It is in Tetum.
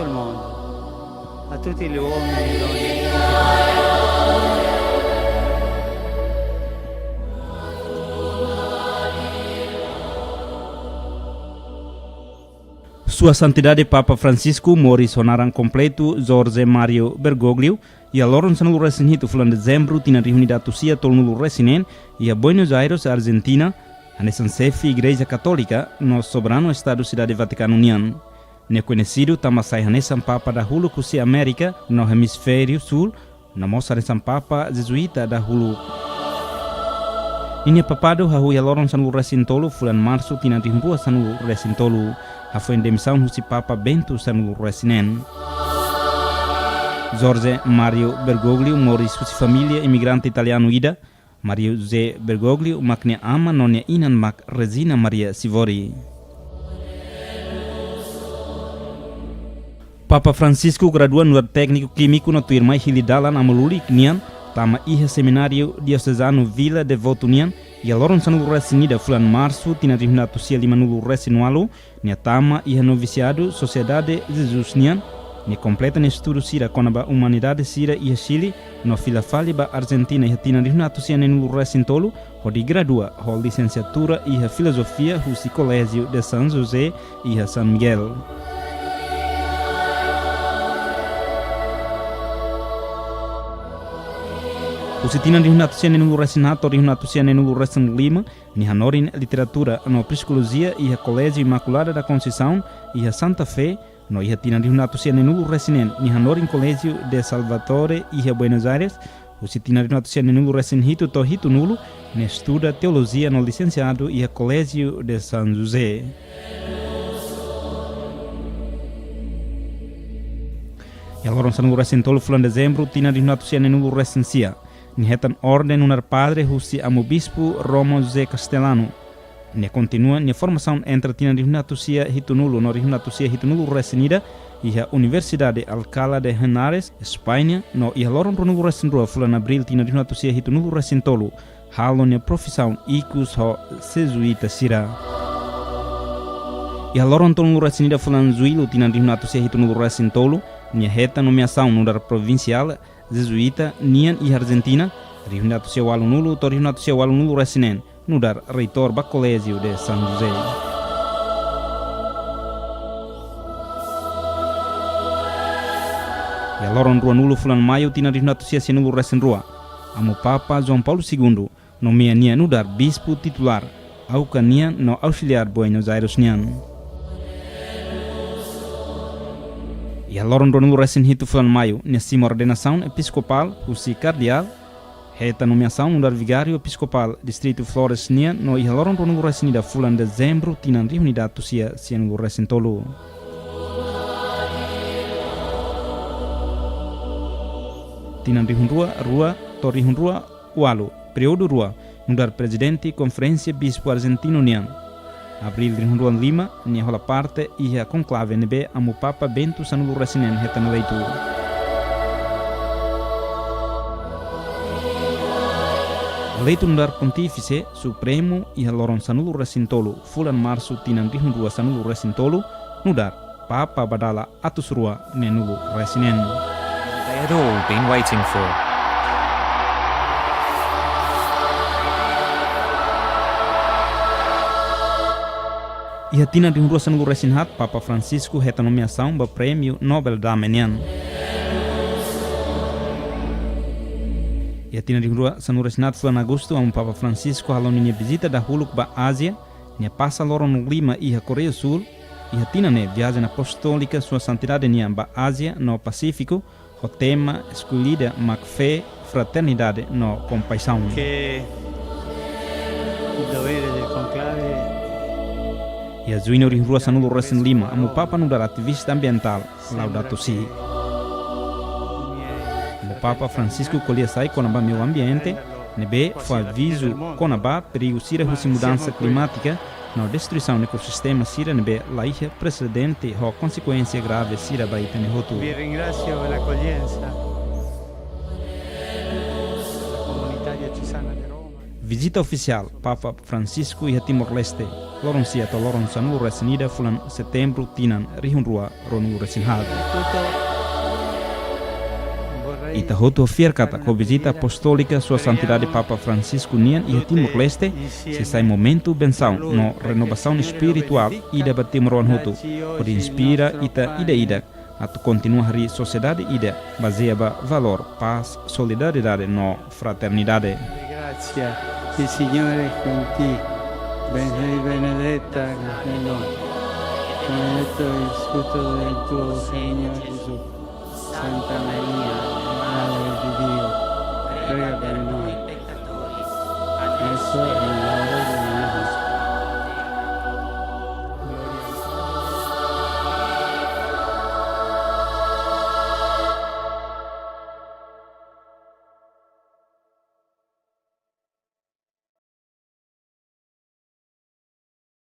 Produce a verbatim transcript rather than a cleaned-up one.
Al mondo, a tutti gli uomini e donne. Sua Santidade Papa Francisco, moris ho naran kompletu Jorge Mario Bergoglio, iha loron sanulu-resin-hitu fulan Dezembru tinan rihun ida atus sia tolunulu-resin-neen, iha Buenos Aires, Argentina, hanesan xefe Igreja Katólika no soberanu Estadu Sidade Vatikanu nian. Nia koñesidu tanba sai hanesan Papa dahuluk husi Amérika no Hemisfériu Súl, no mós hanesan Papa Jezuíta dahuluk. Ninia papadu hahú iha loron sanulu-resin-tolu fulan Marsu tinan rihun rua sanulu-resin-tolu, hafoin demisaun husi Papa Bento sanulu-resin-neen. Jorge Mario Bergoglio moris husi família imigrante italianu ida. Mario José Bergoglio mak nia aman no nia inan mak Regina Maria Sivori. Papa Francisco gradua nu'udar tékniku kímiku no tuirmai hili dalan amu lulik nian, tama iha Semináriu Diosezanu Vila Devoto nian, iha loron sanulu-resin-ida fulan Marsu tinan rihun ida atus sia limanulu-resin-ualu, nia tama iha novisiadu Sosiedade Jesus nian, nia kompleta nia estudu sira kona-ba umanidade sira iha Chile, no fila fali ba Argentina iha tinan rihun ida atus sia neenulu-resin-tolu, hodi gradua ho lisensiatura iha filozofia husi Colegio de San José iha San Miguel. Husi tinan rihun ida atus sia neenulu-resin-haat to'o rihun ida atus sia neenulu-resin-lima, nia hanorin literatura no psikolojia iha Colegio Imaculada da Conceição iha Santa Fé, no iha tinan rihun ida atus sia neenulu-resin-neen, nia hanorin Colegio de Salvatore iha Buenos Aires. Husi tinan rihun ida atus sia neenulu-resin-hitu to'o hitunulu, nia estuda teolojia no lisensiadu iha Colegio de San José. Iha loron sanulu-resin-tolu fulan Dezembru tinan rihun ida atus sia neenulu-resin-sia, nia hetan orden nu'udar padre husi Amu Bispu Romo José Castellano. Nia kontinua nia formasaun entre tinan rihun ida atus sia hitunulu no rihun ida atus sia hitunulu-resin-ida iha Universidade Alcalá de Henares, España, no iha loron ruanulu-resin-rua fulan Abríl tinan rihun ida atus sia hitunulu-resin-tolu, halo nia profisaun ikus ho Jezuíta sira. Iha loron tolunulu-resin-ida fulan Jullu tinan rihun ida atus sia hitunulu-resin-tolu, nia hetan nomeasaun nu'udar provinsiál Jezuíta nian iha Argentina, rihun ida atus sia ualunulu to'o rihun ida atus sia ualunulu-resin-neen, nu'udar reitór ba Colegio de San José. Iha loron ruanulu fulan Maiu tinan rihun ida atus sia sianulu-resin-rua, Amu Papa João Paulo Segundo nomeia nia nu'udar bispu titulár Aucas nian no ausiliár Buenos Aires nian. Iha loron ruanulu-resin-hitu fulan Maiu, nia simu ordenasaun episkopál husi kardeál, hetan nomeasaun nu'udar vigáriu episkopál distritu Flores nian, no iha loron ruanulu-resin-ida fulan Dezembru tinan rihun ida atus sia sianulu-resin-tolu. Tinan rihun rua rua to'o rihun rua ualu, períodu rua, nu'udar prezidente Konferénsia Bispu Argentinu nian. Abríl rihun rua lima, nia hola parte iha konklave ne'ebé Amu Papa Bento sanulu-resin-neen hetan eleitu. Eleitu nu'udar Pontífise Supremu iha loron sanulu-resin-tolu fulan Marsu tinan rihun rua sanulu-resin-tolu, nu'udar Papa ba dala atus rua neenulu-resin-neen. They had all been waiting for. Iha tinan rihun rua sanulu-resin-haat, Papa Francisco hetan nomeasaun ba Prémiu Nobel Dame nian. Iha tinan rihun rua sanulu-resin-haat fulan Agostu, Amu Papa Francisco halo ninia vizita dahuluk ba Ázia, nia pasa loron lima iha Koreia Súl. Iha tinan ne'e, viajen apostólika Sua Santidade nian ba Ázia no Pasífiku, ho tema eskullida mak fé, fraternidade no kompaixaun. Che il dovere del conclave. Iha Juñu rihun rua sanulu-resin-lima, Amu Papa nu'udar ativista ambientál Laudato Si. Amu Papa Francisco ko'alia sai kona-ba meiu ambiente, ne'ebé fó avizu kona-ba perigu sira husi mudansa klimátika no destruisaun ekosistema sira ne'ebé la iha presedente ho konsekuénsia grave sira ba ita-nia hotu. Vi ringrazio per l'accoglienza. La comunità diocesana di Roma. Vizita ofisiál Papa Francisco iha Timor-Leste, loron sia to'o loron sanulu resin ida fulan Setembru tinan rihun rua ruanulu resin haat. Ita hotu fiar katak ho vizita apostólika Sua Santidade Papa Francisco nian iha Timor-Leste, sei sai momentu bensaun no renovasaun espirituál ida ba timoroan hotu, hodi inspira ita ida-idak atu kontinua harii sosiedade ida bazeia ba valór, pás, solidariedade no fraternidade. Gracia, il Signore è con te. Sei benedetta, Maria, benedetto il frutto del tuo seno, Gesù. Santa Maria, Madre di Dio, prega per noi peccatori, adesso e